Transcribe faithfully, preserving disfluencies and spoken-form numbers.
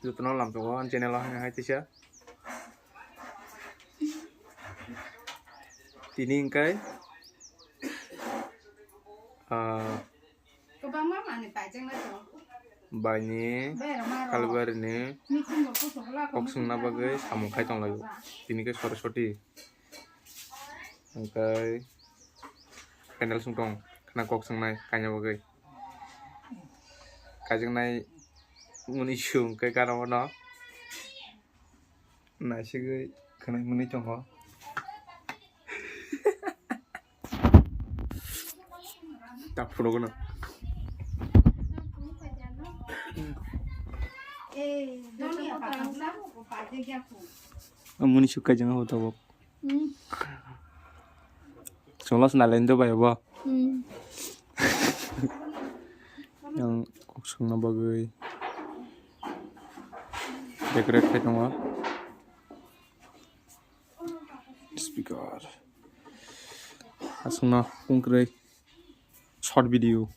Jotono lamsogo ani channel o hai hai tisa. Tini hingkai ah, Kwbangma manwi paijak na tongo. Baini Berma rok. Kalbari ni Meeting bo kuchugo la kok songna bagwi samung khai tong laio. Tini khe Saraswati. Hingkai panel song tong khna kok songnai kaina bagwi. Kaijaknai muni song khe gana bono. Naisigwi khwnai mwnwi tongo. Tak phunugo no. Muni sukha jeng ho tabok. Cholo sna lendo bai bo. Yang kok songna bagwi. Decorate khai tongo. Speaker. Aswkno kungkwrwi short video.